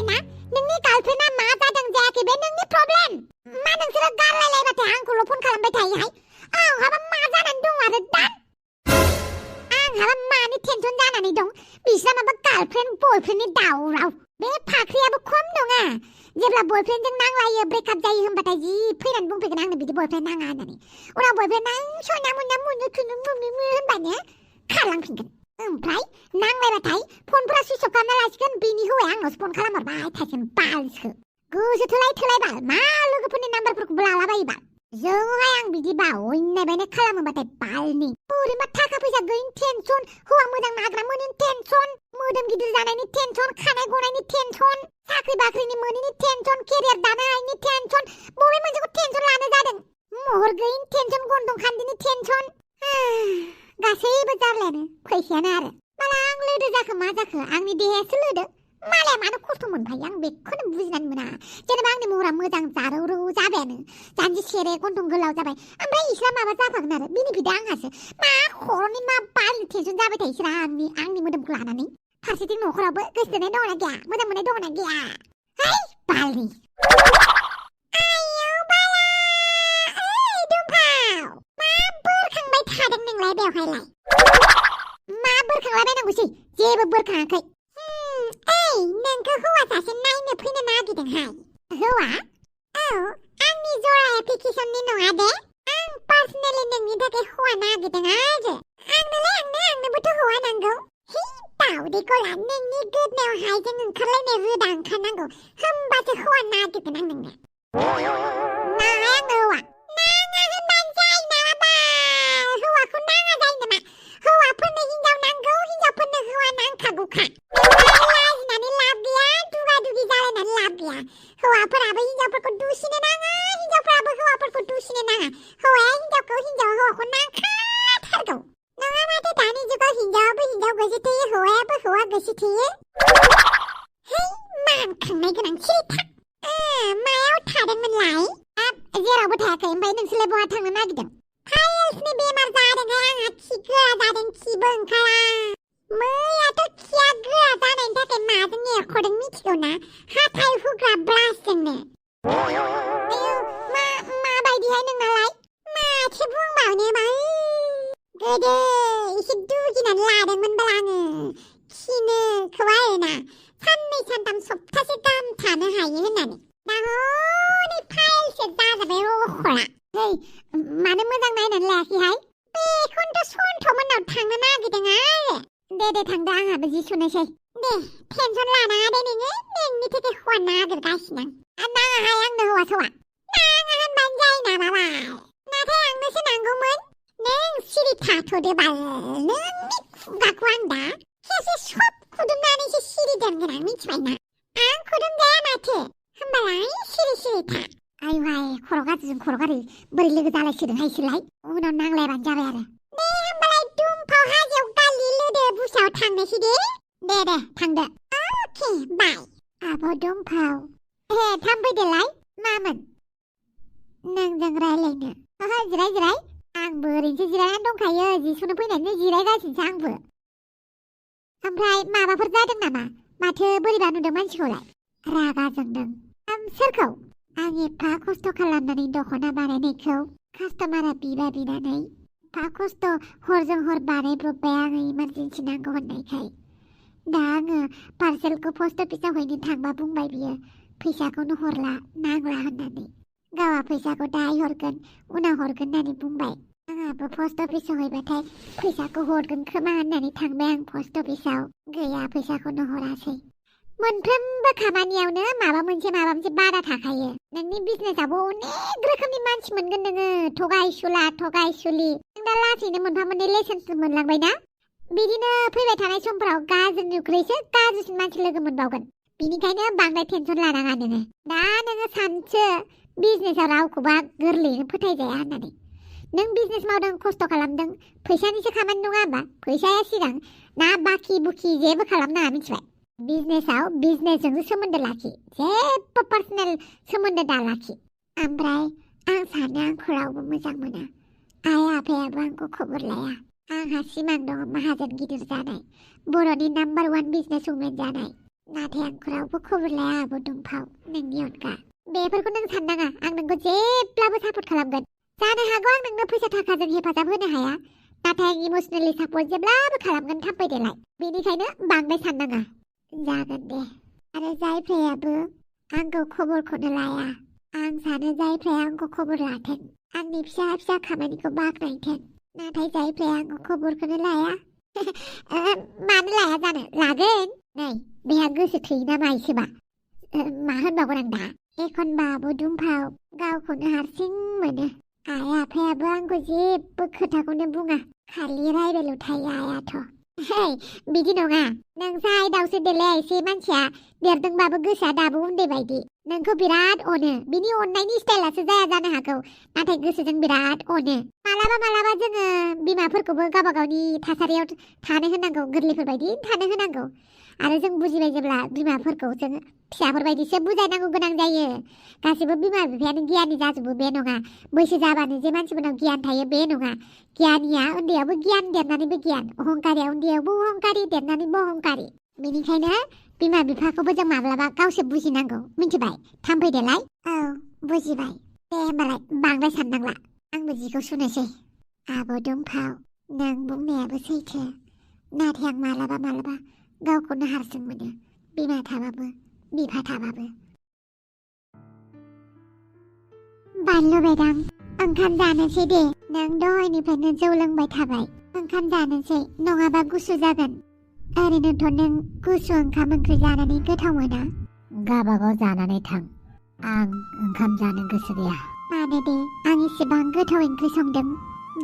ना नोंनि गार्लफ्रेन्डआ मा जादों जायाखै बे नोंनि प्रब्लेम मा नोंसोरो गारलायलायबाथाय आंखौल' फन खालामबाय थायोहाय आंहाबा मा जानानै दं आरो दा आंहाबा मानि टेनसन जानानै दं बिस्रा माबा गार्लफ्रेन्ड बयफ्रेन्डनि दावराव बे फाख्रियाबो खम नङा जेब्ला बयफ्रेन्डजों नांलायो ब्रेकआप जायो होनबाथाय जि फैनानै बुंफैगोन आंनो बिदि बयफ्रेन्ड नाङा होननानै उनाव बयफ्रेन्डआ सना मोना मुनो खुनु मुमि होनबानो खारलांफिनगोन ओमफ्राय नांलायबाथाय फनफोरा सुइच अफ खालामना लासिगोन बिनि हौवाया आंनावसो फन खालामहरबाय थासिगोन बालसो गोसो थोलाय बाल मा लोगोफोरनि नाम्बारफोरखौबो लालाबायो बाल जोंहाय आं बिदिबा अयनाय बायनाय खालामोबाथाय बालनि बोरैबा थाखा फैसा गैयिनि टेनसन हौवा मोजां नाग्रा मोनैनि टेनसन मोदोम गिदिर जानायनि टेनसन खानाय गनायनि टेनसन साख्रि बाख्रिनि मोनैनि टेनसन केरियार दानो हायिनि टेनसन बबे मोनसेखौ टेनसन लानो जादों महर गैयिनि टेनसन गन्थं खान्दिनि टेनसन गासैबो जारलायानो फैसायानो आरो माला आं लोदो जाखो मा जाखो आंनि देहायासो लोदो मालाया मानो खस्थ' मोनफायो आं बेखौनो बुजिनानै मोना जेनेबा आंनि महरा मोजां जारौ जाबायानो जानजि सेरे गन्थं गोलाव जाबाय ओमफ्राय इसरा माबा जाफागोन आरो बेनिफिटआ आंहासो मा खर'नि मा बालनि टेनसन जाबाय थायो इसरा आंनि मोदोमखौ लानानै फारसेथिं न'खरावबो गोसो थोनाय दंना गैया मोजां मोननाय दंना गैया है बालनि आयौ बाला ओइ दुमफाव मा बोरखांबाय थादों नोंलाय बेवहायलाय मा बोरखांलाबायनांगौसै जेबो बोरखाङाखै ओइ नोंखौ हौवा सासे नायनो फैनो नागिरदोंहाय हौवा औ आंनि जरा एप्लिकेसननि नङा दे आं पार्सनेलि नोंनि थाखाय हौवा नागिरदों आरो आंनोबोथ' हौवा नांगौ हि दावदै गला नोंनि गोदनायावहाय जों ओंखारलायनाय रोदा ओंखारनांगौ होमबासो हौवा नागिरगोन आं नोंनो नाङा आंनो हौवा नाङा होनबानो जायो नामा बाल हौवाखौ नाङा जायो नामा हौवाफोरनो हिनजाव नांगौ हिनजावफोरनो हौवा नांखागौखा लाजिनानै लाब गैया दुगा दुगि जालायनानै लाब गैया हौवाफोराबो हिनजावफोरखौ दुसिनो नाङा हिनजावफोराबो हौवाफोरखौ दुसिनो नाङा हौवाया हिनजावखौ हिनजावा हौवाखौ नांखाथारगौ नङा माथो दानि जुगाव हिनजावाबो हिनजाव गोसो थोयो हौवायाबो हौवा गोसो थोयो है मानखांनाय गोनां सिरिथा मायाव थादोंमोनलाय जेरावबो थायाखै ओमफ्राय नोंसोरलाय बहा थांनो नागिरदों फाइल्सनि बेमार जादोंहाय आंहा खि गोरा जादों खिबो ओंखारा मैयाथ' खिया गोरा जानायनि थाखाय माजों एरख'दों मिथिगौ ना हाथाय हुग्रा ब्रासजोंनो आयौ माबायदिहाय नोंनालाय माथो बुंबावनो मा गोदो एसे दुगिनानै लादोंमोनबाल आङो खिनोखौ आरोना साननै सानथाम सप्तासे गाहाम थानो हायो होननानै दा हनै फाइलसो जाजाबाय रख'ला है मानो मोजां नायनानै लायाखैहाय बेखौनोथ' सन्थ'मोननाव थांनो नागिरदों आरो दे थांदो आंहाबो जि सुनोसै दे टेनसन लानाङा दे नोङो नोंनि थाखाय हौवा नागिरगासिनो आं नाङाहाय आंनो हौवा सौवा नाङा होनबानो जायो नामाबाल नाथाय आंनोसो नांगौमोन नों सिरि थाथ'दो बाल नोंनि खुगाखौ आं दा खेबसे सब खुदुमनानैसो सिरि दोनगोन आं मिथिबायना आं खुदुमजाया माथो होमबालाय सिरि था आयुहाय खर' गाज्रिजों खर' गाज्रि बोरै लोगो जालायसोदोंहाय इसोरलाय उनाव नांलायबानो जाबाय आरो दे होमबालाय दुमफाव हाजोआव गालि लोदो बुसाव थांनोसै दे थांदो अके बाय आब' दुमफाव थांफैदोलाय मामोन नोंजों रायलायनो जिराय आंबो ओरैनोसो जिरायनानै दंखायो जि सुनो फैनानै जिरायगासिनोसो आंबो ओमफ्राय माबाफोर जादों नामा माथो बोरैबा नुदों मानसिखौलाय रागा जोंदों सोरखौ आं एफा खस्थ' खालामनानै दख'ना बानायनायखौ कास्टमारा बिनानै एफा खस्थ' हरजों हर बानायब्रबबाय आङो इमारजेन्सि नांगौ होननायखाय दा आङो पार्सेलखौ पस्ट अफिसाव हैनो थांबा बुंबाय बियो फैसाखौनो हरला नांला होननानै गावा फैसाखौ दाहाय हरगोन उनाव हरगोन होननानै बुंबाय आंहाबो पस्ट अफिसाव हैबाथाय फैसाखौ हरगोन खोमा होननानै थांबाय आं पस्ट अफिसाव गैया फैसाखौनो हरासै मोनफ्रोमबो खामानियावनो माबा मोनसे बादा थाखायो नोंनि बिजनेसावबो अनेक रोखोमनि मानसि मोनगोन नोङो थगायसुलि नों दा लासैनो मोनफा मोननै लेसन्स मोनलांबायना बिदिनो फैबाय थानाय समफोराव गाज्रिनिख्रुइसो गाज्रिसिन मानसि लोगो मोनबावगोन बिनिखायनो बांद्राय टेनसन लानाङा नोङो दा नोङो सानसो बिजनेसाव रावखौबा गोरलैयैनो फोथायजाया होननानै नों बिजनेस मावदों खस्थ' खालामदों फैसानिसो खामानि नङा होमबा फैसाया सिगां ना बाखि बुखि जेबो खालामनाङा मिथिबाय बिजनेसाव बिजनेसजोंसो सोमोन्दो लाखि जेबो पार्सनेल सोमोन्दो दा लाखि ओमफ्राय आं सानो आंखौ रावबो मोजां मोना आइ आफायाबो आंखौ खबर लाया आंहा सिमां दङ माहाजोन गिदिर जानाय बर'नि नाम्बार 1 बिजनेस वुमेन जानाय नाथाय आंखौ रावबो खबर लाया आब' दुमफाव नोंनि अनगा। बेफोरखौ नों साननाङा, आं नोंखौ जेब्लाबो सापर्ट खालामगोन। जानो हागौ आं नोंनो फैसा थाखाजों हेफाजाब होनो हाया, नाथाय आं इमोसनेलि सापर्ट जेब्लाबो खालामगोन थाम्फै देलाय। बेनिखायनो बांद्राय साननाङा। जागोन दे। आरो जायफ्रायाबो आंखौ खबरखौनो लाया, आं सानो जायफ्राया आंखौ खबर लाथों, आंनि फिसा फिसा खामानिखौ बाख्नायथों। नाथाय जायफ्राया आंखौ खबरखौनो लाया मानो लाया जानो, लागोन। नै बेहा गोसो थोयो ना मायोसोबा। मा होनबावगोन आं दा? एखनबा आब' दुमफाव गावखौनो हारसिं मोनो। आइ आफायाबो आंखौ जेबो खोथाखौनो बुङा, खालि रायबायल' थायो आइयाथ'। हे बिदि नङा, नोंसा आइ दावसो देलाय एसे मानसिया देरदोंबाबो गोसोआ दाबो उन्दै बायदि। नोंखौ बिराद अनो, बिनि अननायनि स्टाइलासो जाया जानो हागौ, नाथाय गोसोजों बिराद अनो। मालाबा जोङो बिमाफोरखौबो गावबा गावनि थासारियाव थानो होनांगौ, गोरलैफोरबायदि थानो होनांगौ। आरो जों बुजिबाय जेब्ला बिमाफोरखौ जों फिसाफोरबायदिसो बुजायनांगौ गोनां जायो। गासैबो बिमा बिफायानो गियानि जाजोबो बे नङा, बैसो जाबानो जे मानसिफोरनाव गियान थायो बे नङा। गियानिया उन्दैयावबो गियान, देरनानैबो गियान। अहंकारिया उन्दैयावबो अहंकारि, देरनानैबो अहंकारि। बेनिखायनो बिमा बिफाखौबो जों माब्लाबा गावसो बुजिनांगौ, मिथिबाय थाम्फै देलाय? औ बुजिबाय। दे होमबालाय बांद्राय साननांला, आंबो जिखौ सुनोसै। आब' दुमफाव नों बुंनायाबो सैथो, नाथाय आं मालाबा गावखौनो हारसिं मोनो, बिमा थाबाबो बिफा थाबाबो। बानलु बेदां, ओंखाम जानोसै दे। नों दहायनिफ्रायनो जौ लोंबाय थाबाय, ओंखाम जानोसै नङाबा गुसु जागोन। ओरैनोथ' नों गुसु ओंखाम ओंख्रि जानानै गोथाव मोना। गाबागाव जानानै थां, आं ओंखाम जानो गोसो गैया। मानो दे, आं इसेबां गोथाव ओंख्रि संदों,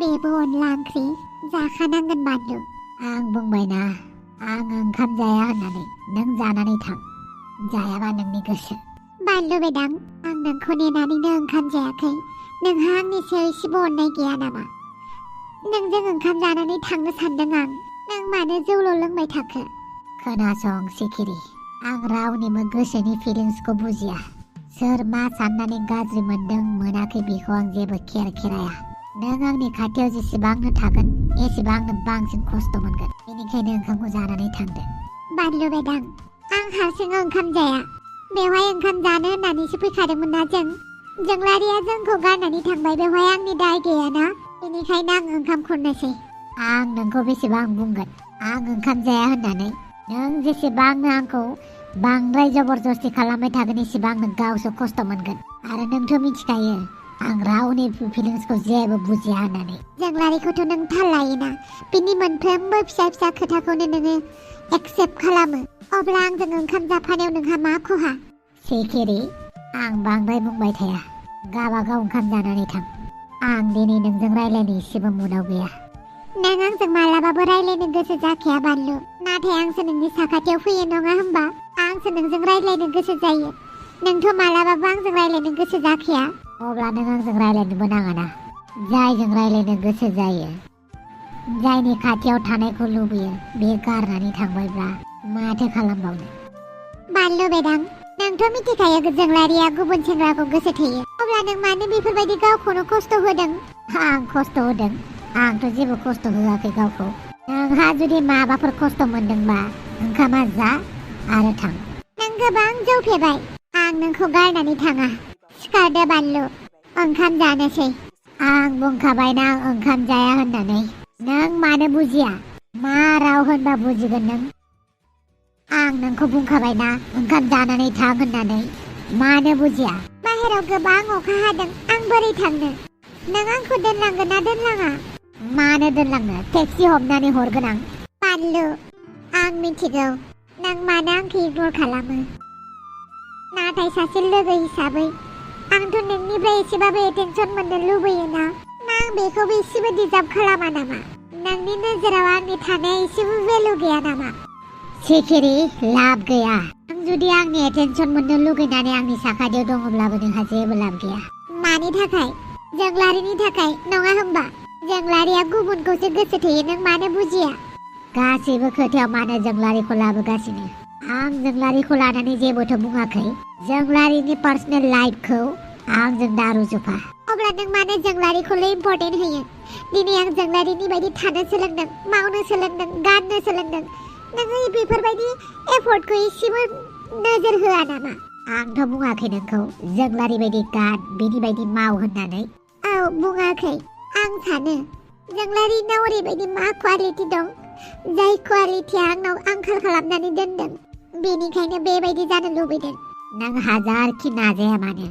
बेबो अनला ओंख्रि, जाखानांगोन बानलु। आं बुंबायना आं ओंखाम जाया होननानै, नों जानानै थां, जायाबा नोंनि गोसो। बानलु बेदां, आं नोंखौ नेनानैनो ओंखाम जायाखै, नोंहा आंनि सायाव एसेबो अननाय गैया नामा? नोंजों ओंखाम जानानै थांनो सानदों आं, नों मानो जौल' लोंबाय थाखो? खोनासं सिखिरि, आं रावनिबो गोसोनि फिलिंसखौ बुजिया। सोर मा साननानै गाज्रि मोनदों मोनाखै बेखौ आं जेबो खेराया। नों आंनि खाथियाव जेसेबांनो थागोन एसेबांनो बांसिन खस्थ' मोनगोन। बेनिखायनो ओंखामखौ जानानै थांदो। बानलु बेदां, आं हारसिं ओंखाम जाया, बेवहाय ओंखाम जानो होननानैसो फैखादोंमोन ना जों। जोंलारिया जोंखौ गारनानै थांबाय, बेवहाय आंनि दाय गैयाना, बेनिखायनो आं ओंखाम खुरनोसै। आं नोंखौ बेसेबां बुंगोन आं ओंखाम जाया होननानै? नों जेसेबांनो आंखौ बांद्राय जबरदस्ति खालामबाय थागोन एसेबांनो गावसो खस्थ' मोनगोन। आरो नोंथ' मिथिखायो आं रावनि फिलिंसखौ जेबो बुजिया होननानै। जोंलारिखौथ' नों थाल लायोना, बिनि मोनफ्रोमबो फिसा फिसा खोथाखौनो नोङो एक्सेप्ट खालामो, अब्ला आंजों ओंखाम जाफानायाव नोंहा मा खहा? सिखिरि, आं बांद्राय बुंबाय थाया, गाबागाव ओंखाम जानानै थां। आं दिनै नोंजों रायलायनो एसेबो मुडाव गैया। नों आंजों मालाबाबो रायलायनो गोसो जाखाया बानलु, नाथाय आंसो नोंनि साखाथियाव फैयो नङा होमबा? आंसो नोंजों रायलायनो गोसो जायो, नोंथ' मालाबाबो आंजों रायलायनो गोसो जाखाया। अब्ला नों आंजों रायलायनोबो नाङाना। जायजों रायलायनो गोसो जायो, जायनि खाथियाव थानायखौ लुबैयो, बे गारनानै थांबायब्ला माथो खालामबावनो? बानलु बेदां, नोंथ' मिथिखायो जोंलारिया गुबुन सेंग्राखौ गोसो थोयो, अब्ला नों मानो बेफोरबायदि गावखौनो खस्थ' होदों? आं खस्थ' होदों? आंथ' जेबो खस्थ' होआखै गावखौ। नोंहा जुदि माबाफोर खस्थ' मोनदोंबा ओंखामा जा आरो थां। नों गोबां जौ फेबाय, आं नोंखौ गारनानै थाङा। सिखारदो बानलु, ओंखाम जानोसै। आं बुंखाबायना आं ओंखाम जाया होननानै। नों मानो बुजिया? मा राव होनबा बुजिगोन नों? आं नोंखौ बुंखाबायना ओंखाम जानानै थां होननानै, मानो बुजिया? बाहेराव गोबां अखा हादों, आं बोरै थांनो? नों आंखौ दोनलांगोन ना दोनलाङा? मानो दोनलांनो, टेक्सि हमनानै हरगोन आं। बानलु, आं मिथिगौ नों मानो आंखौ इगनर खालामो, नाथाय सासे लोगो हिसाबै आंथ' नोंनिफ्राय एसेबाबो एटेनसन मोननो लुबैयोना। आं बेखौबो एसेबो डिजार्भ खालामा नामा? नोंनि नोजोराव आंनि थानाया एसेबो भेलु गैया नामा? सिखिरि, लाब गैया। आं जुदि आंनि एटेनसन मोननो लुगैनानै आंनि साखाथियाव दङब्लाबो नोंहा जेबो लाब गैया। मानि थाखाय? जोंलारिनि थाखाय नङा होमबा? जोंलारिया गुबुनखौसो गोसो थोयो, नों मानो बुजिया? गासैबो खोथायाव मानो जोंलारिखौ लाबोगासिनो? आं जोंलारिखौ लानानै जेबोथ' बुङाखै। जोंलारिनि पार्सनेल लाइफखौ आंजों दा रुजुफा। अब्ला नों मानो जोंलारिखौल' इम्परटेन्ट होयो? दिनै आं जोंलारिनि बायदि थानो सोलोंदों, मावनो सोलोंदों, गाननो सोलोंदों, नोङो बेफोरबायदि एफर्टखौ एसेबो नोजोर होआ नामा? आंथ' बुङाखै नोंखौ जोंलारि बायदि गान बिनि बायदि माव होननानै। औ बुङाखै। आं सानो जोंलारिनाव ओरैबायदि मा क्वालिटि दं जाय क्वालिटिया आंनाव आंखाल खालामनानै दोनदों। बेनिखायनो बेबायदि जानो लुबैदों। नों हाजारखि नाजाया मानो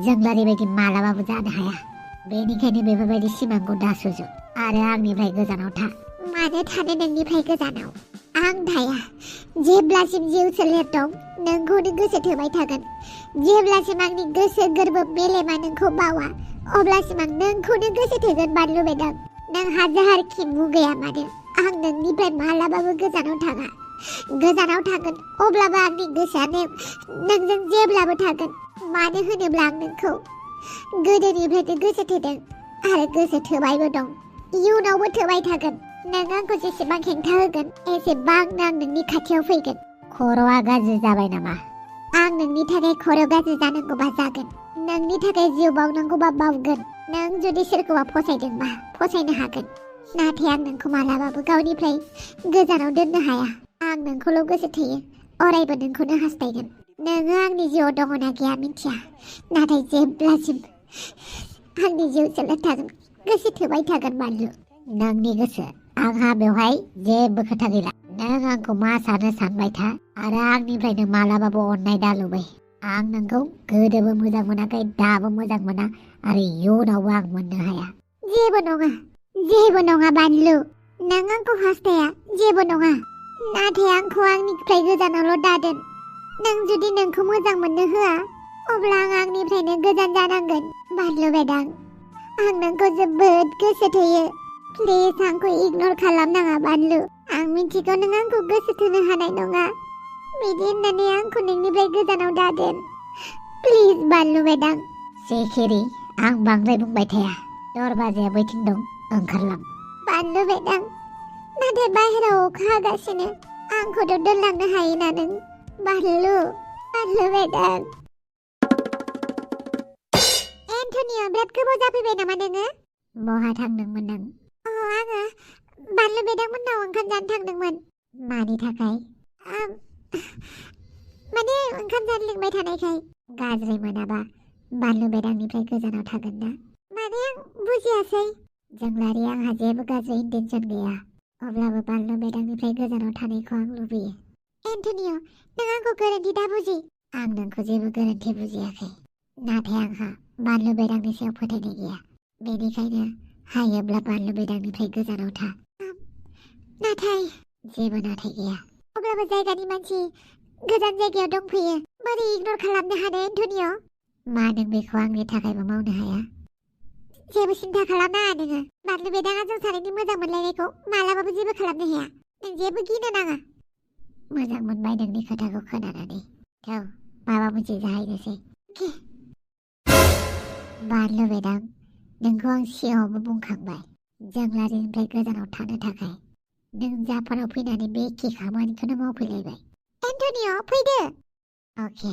जोंलारि बायदि मालाबाबो जानो हाया। बेनिखायनो बेफोरबायदि सिमांखौ दा सुजु आरो आंनिफ्राय गोजानाव था। मानो थानो नोंनिफ्राय गोजानाव? आं थाया। जेब्लासिम जिउ सोलेर दं नोंखौनो गोसो थोबाय थागोन। जेब्लासिम आंनि गोसो गोरबो मेलेमा नोंखौ बावा अब्लासिम आं नोंखौनो गोसो थोगोन बानलु बेदां। नों हाजारखि मुगाया मानो आं नोंनिफ्राय मालाबाबो गोजानाव थाङा। गोजानाव थागोन अब्लाबो आंनि गोसोआ नोंजों जेब्लाबो थागोन। मानो होनोब्ला आं नोंखौ गोदोनिफ्रायनो गोसो थोदों आरो गोसो थोबायबो दं। इयुनावबो थोबाय थागोन। नों आंखौ जेसेबां हेंथा होगोन एसेबांनो आं नोंनि खाथियाव फैगोन। खर'आ गाज्रि जाबाय नामा? आं नोंनि थाखाय खर' गाज्रि जानांगौबा जागोन। नोंनि थाखाय जिउ बावनांगौबा बावगोन। नों जुदि सोरखौबा फसायदोंबा फसायनो हागोन। नाथाय आं नोंखौ मालाबाबो गावनिफ्राय गोजानाव दोननो हाया। आं नोंखौल' गोसो थोयो। अरायबो नोंखौनो हास्थायगोन। नोङो आंनि जिउआव दङना गैया मिथिया। नाथाय जेब्लासिम आंनि जिउ सोलेर थागोन गोसो थोबाय थागोन बानलु। नोंनि गोसो आंहा बेवहाय जेबो खोथा गैला। नों आंखौ मा सानो सानबाय था आरो आंनिफ्रायनो मालाबाबो अननाय दा लुबै। आं नोंखौ गोदोबो मोजां मोनाखै दाबो मोजां मोना आरो इयुनावबो आं मोननो हाया। जेबो नङा बानलु। नों आंखौ हास्थाया जेबो नङा। नाथाय आंखौ आंनिफ्राय गोजानावल' दादोन। नों जुदि नोंखौ मोजां मोननो होआ अब्ला आं आंनिफ्रायनो गोजान जानांगोन बानलु बेदां। आं नोंखौ जोबोद गोसो थोयो। प्लिज आंखौ इगनर खालामनाङा बानलु। आं मिथिगौ नों आंखौ गोसो थोनो हानाय नङा। बिदि होननानै आंखौ नोंनिफ्राय गोजानाव दादोन। प्लिज बानलु बेदां। सेखेरि आं बांद्राय बुंबाय थाया। दरवाजाया बैथिं दं, ओंखारलां। बानलु बेदां नाथाय बाहेरायाव अखा हागासिनो। आंखौथ' दोनलांनो हायोना नों बानलु बेदां। एन्टनिया बिराद गोबाव जाफैबाय नामा नोङो? बहा थांदोंमोन नों? आङो बानलु बेदांमोननाव ओंखाम जानो थांदोंमोन। मानि थाखाय? माने ओंखाम जानो लिंबाय थानायखाय। गाज्रि मोनाबा बानलु बेदांनिफ्राय गोजानाव थागोन ना? माने आं बुजियासै। जोंलारि आंहा जेबो गाज्रि इन्टेनसन गैया। अब्लाबो बानलु बेदांनिफ्राय गोजानाव थानायखौ आं लुबैयो। एन्टनिय नों आंखौ गोरोन्थि दा बुजि। आं नोंखौ जेबो गोरोन्थि बुजियाखै। नाथाय आंहा बानलु बेदांनि सायाव फोथायनाय गैया। बेनिखायनो हायोब्ला बानलु बेदांनिफ्राय गोजानाव था। नाथाय जेबो नाथाय गैया। अब्लाबो जायगानि मानसि गोजान जायगायाव दंफैयो। बोरै इगनर खालामनो हानो एन्टनिय? मा नों बेखौ आंनि थाखायबो मावनो हाया? जेबो सिन्था खालामनाङा नोङो। बानलु बेदाङा जों सानैनि मोजां मोनलायनायखौ मालाबाबो जेबो खालामनो हाया। नों जेबो गिनो नाङा। मोजां मोनबाय नोंनि खोथाखौ खोनानानै। थौ माबा मोनसे जाहैनोसै। बानलु बेदां नोंखौ आं सिगाङावबो बुंखांबाय जोंलारिनिफ्राय गोजानाव थानो थाखाय। नों जापानाव फैनानै बे एखे खामानिखौनो मावफैलायबाय। एन्टनिय फैदो। अके